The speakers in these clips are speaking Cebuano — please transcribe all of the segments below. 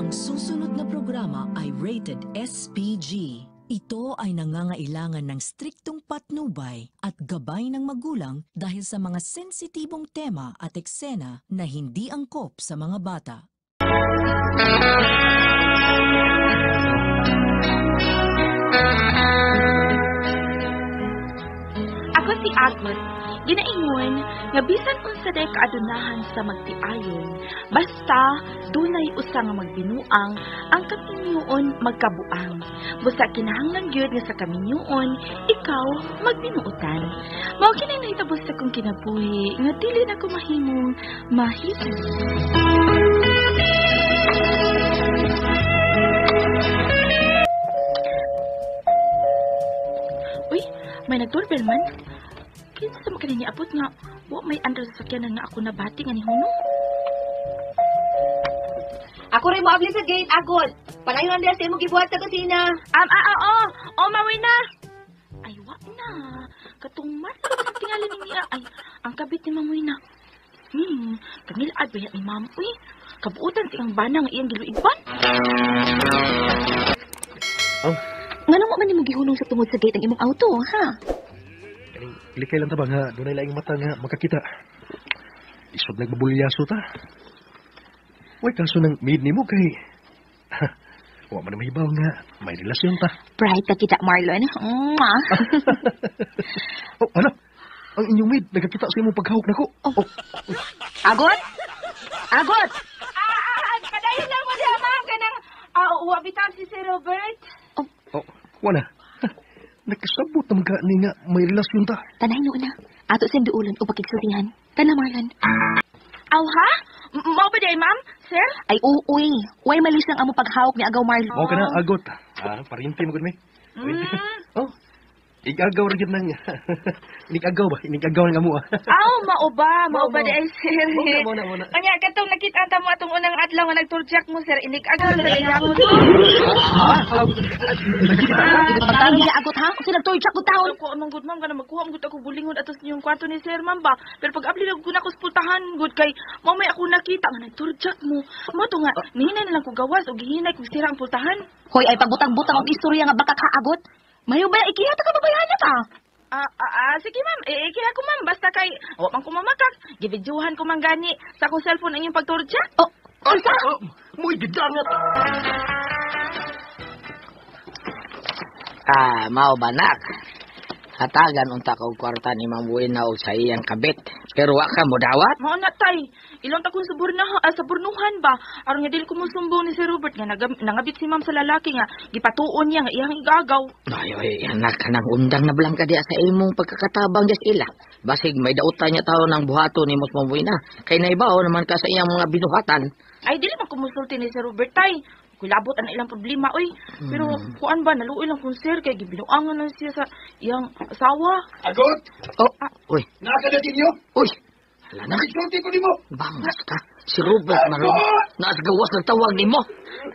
Ang susunod na programa ay rated SPG. Ito ay nangangailangan ng striktong patnubay at gabay ng magulang dahil sa mga sensitibong tema at eksena na hindi angkop sa mga bata. Ako si Agnes. Ginaingon nga bisan unsa day kaadunahan sa magtiayon, basta dunay usa nga magbinuang ang kaminyoon magkabuang. Busa kinahanglan gyud nga sa kaminyoon ikaw magbinuotan. Mao kini nahitabo sa akong kinabuhi nga dili na ko mahimong mahimo. Uy, may nag-doorbell man. Kinsa sa mga niabot nga wa may andar sa sakyanan nga ako nabati nga ni Huno. Ako rin moabli sa gate, Agod. Palayon diya sa imong gibuhat sa kusina. Oo. Oh, maway na. Ay, wa na. Katong ang tingali ni niya. Ay, ang kabit ni Ma'am Wina. Kangilad ba ni Ma'am? Uy, kabuutan siyang bana nga iyang giluigban. Oh. Nganong wa man nimo gihunong sa tungod sa gate ang imong auto, ha? Likay lang ta ba nga, dunay laing mata nga makakita. Isod nagbabulyaso ta. Uy, kaso ng maid nimo kay... Wa man mahibaw nga, may relasyon ta. Bright ka kita, Marlon. Mwah! Oh, ano? Ang inyong maid, nagkakita sa imong paghawak nako. Oh. Oh. Agot? Agot! Padayon lang mo diha, ma'am. Kanang, wa bitaw si Sir Robert. Oh, oh, wala. Nakasabot naman ka ni nga may relasyon ta. Tanay noon na. Ato siyang duulon o pakigsultingan. Tana, Marlon. Aw, ha? Mao ba day, ma'am? Sir? Ay, uuy. Uy, malis lang amo paghawak ni Agaw Marlon. Mao ka na, Agot. Ah, parinti mo gud may. Oh. Igagaw ra gyud nang inigagaw ba? Inigagaw ng amo. Aw, mao ba? Mao ba day, sir? Mao na. Anya katong nakita ta mo atong unang adlaw nga nagturjak mo, sir, inigagaw sa day ako. Pagtawag niya, Agot, ha? Kasi nagturjak ko taon. Ako anong good ma'am kana magkuha man gud ako bulingon atos inyong kwarto ni sir ma'am ba. Pero pag abli ko na ko sa pultahan gud kay mao may ako nakita nga nagturjak mo. Mao to nga nihinay na lang ko gawas og gihinay kog sira ang pultahan. Hoy, ay pagbutang-butang og istorya nga baka ka, Agot. Mayo ba ikiha ta ka babayhan na ta? Sige ma'am, ikiha ko ma'am basta kay wa man ko mamakak. Gibidyuhan ko man gani sa akong cellphone ang inyong pagturjak. Oh, unsa? Oh, moy gidangat. Ah, mao ba nak? Hatagan unta ka og kwarta ni Ma'am Wina og sa iyang kabit. Pero wa ka modawat? Mao na tay. Ilang ta kong saburnuhan ba? Aron nga dili ko mosumbong ni Sir Robert nga nangabit si Ma'am sa lalaki nga gipatuon niya nga iyang igagaw. Ay, oy, anak kanang undang na blanka diya sa imong pagkakatabang diya sa ila. Basig may dautan niya tawo ng buhaton ni Ma'am Wina. Kay naibaw naman ka sa iyang mga binuhatan. Ay, dili man kumusulti ni Sir Robert tay. Kulabot ang ilang problema, oy. Pero kuan ba, naluoy lang kung sir kay gibinuangan lang siya sa iyang asawa. Agot! Oh, uy. Nakadating niyo? Uy! Hala na. Nakiksulti ko nimo. Bangas ka. Si Robert man. Naas gawas ng tawag nimo.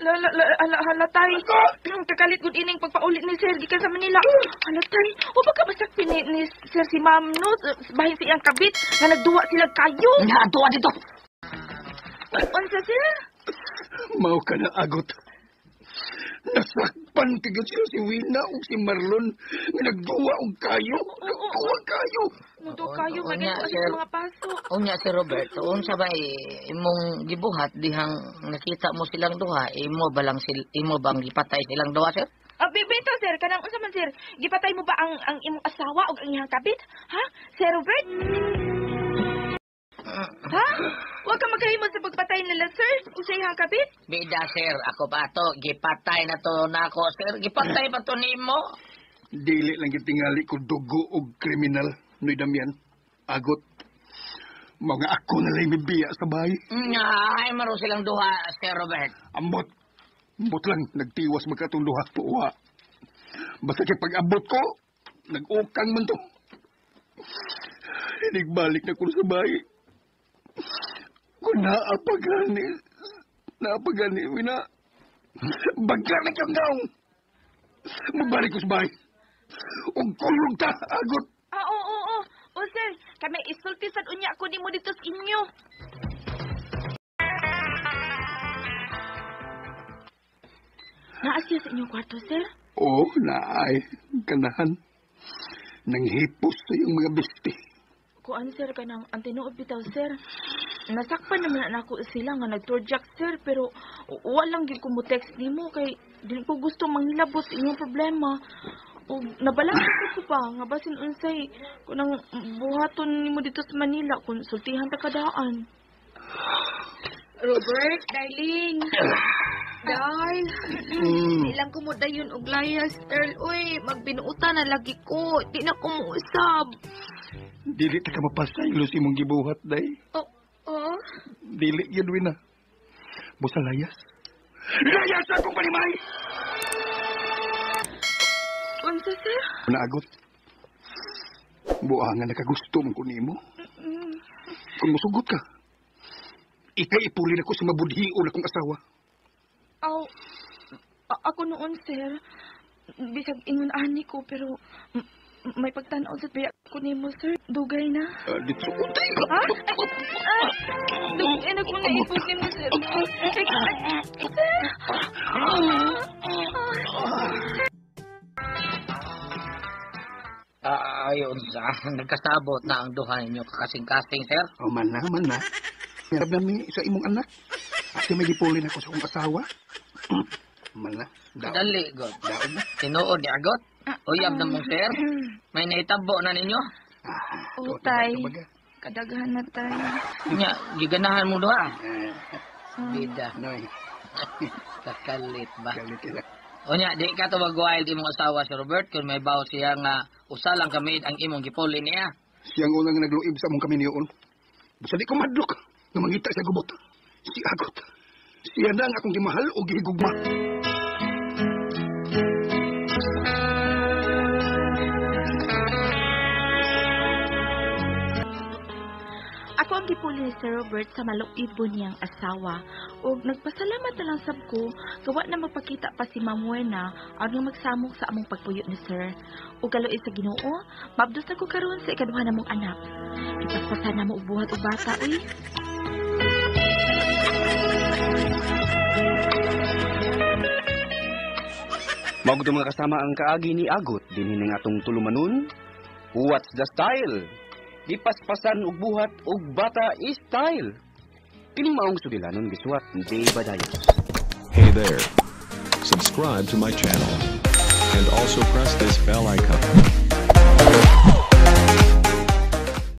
Hala tay. Kakalit gud ining pagpaulit ni sir gikan sa Manila. Hala tay. O baka masakpi ni sir si ma'am no, bahin sa iyang kabit nga nagduwa sila kayo. Nga duwa dito. Unsa sir? Mao ka na, Agot. Nasakpan kagad sila si Wina o si Marlon nga nagduwa og kayo. Nagduwa kayo. Nagduwa kayo, magay ko sa mga paso. Unya si Robert, unsa ba imong gibuhat dihang nakita mo silang duha, imo ba lang imo bang gipatay silang duha, sir? Bito, sir, kanang unsa man, sir? Gipatay mo ba ang imong asawa og ang iyang kabit? Ha? Sir Robert? Ha? Huwag ka magkahimod sa pagpatay nila, sir. O sa iyang kabit? Bida, sir. Ako pa to. Gipatay na to nako, sir. Gipatay pa to nimo. Dili lang gitingali ko dugo og kriminal, Noy Damian. Agot. Mga ako na lang mibiya sa bahay. Nga, ay maro silang duha, Sir Robert. Ambot. Ambot lang. Nagtiwas magkatong duha. Uwa. Basta kay pag-abot ko, nag-ukang man to. Hinigbalik na ko sa bahay. Kung naapagani, wina, bagka na kang gaong. Magbalik ko sa bahay. Ug kulog ta, Agot. Oo. O, sir, kami isulti sad unya ko nimo dito sa inyo. Naa siya sa inyong kwarto, sir? Oo, naay. Kanahan. Nanghipos sa iyong mga besti. Kuan, sir, kanang ang tinuod bitaw, sir. Nasakpan naman na ako sila nga nagturjak, sir, pero walang gyud ko mo text nimo kay dili ko gusto manghilabot sa inyong problema. O nabalangko ko pa nga basin unsay kunang buhaton nimo dito sa Manila kung sultihan ta kadaan. Robert, darling. Darl, ilang ko mo dayon og layas, Earl. Uy, magbinuutan na lagi ko. Di na ko muusab. Dili ta ka mapasaylo sa imong gibuhat, day. Oh, oh. Dili yun, Wina. Busa layas. Layas akong panimay! Unsa, sir? Naagot. Buangan nakagusto mo ko nimo. Kung musugot ka, ikay ipulin ako sa mabudhion akong asawa. Aw, ako noon, sir. Bisag ingon ani ko, pero may pagtan-aw sa biya ko nimo, sir. Dugay na. Dito, utay! Ha? Ay, dugay na ko naipos nimo, sir. Ay, ay, sir! Ayun sa nagkasabot na ang duha ninyo kakasing-kasing, sir. Oh, man na, man na. Yarab nami sa imong anak. Kasi may gipulin ako sa akong asawa. Man na. Daon. Dali, god. Daon na. Tinuod ni Agot. Uyab na mong sir. May naitabo na ninyo. Oh, tay. Kadaghan na, tay. Nya, giganahan mo duha. Bida. Noy, Kakalit ba? galit ila. O nya, di ka to mag-wild imong asawa si Robert kung may bawo siya nga usa lang kami ang imong gipuli niya. Siyang unang nagluib sa among kaminiyon. Basta di ko madlok nga mangita sa gubot. Si Agot. Siya na ang akong gimahal o gihigugma. Ako ang gipuli ni Sir Robert sa maluibon niyang asawa. Ug nagpasalamat na lang sab ko, gawa na magpakita pa si Ma'am Wena aron nga magsamok sa among pagpuyo ni Sir. Ug kaluoy sa Ginoo, mabdos na ko karon sa ikaduha namong anak. Ipaspasan na mo og buhat og bata, uy. Mao gud mga kasama ang kaagi ni Agot dinhi ning atong tulumanon. What's the style? Gipaspasan og buhat og bata style. Kining maong sugilanon gisuwat ni Jay Badayos. Hey there. Subscribe to my channel. And also press this bell icon.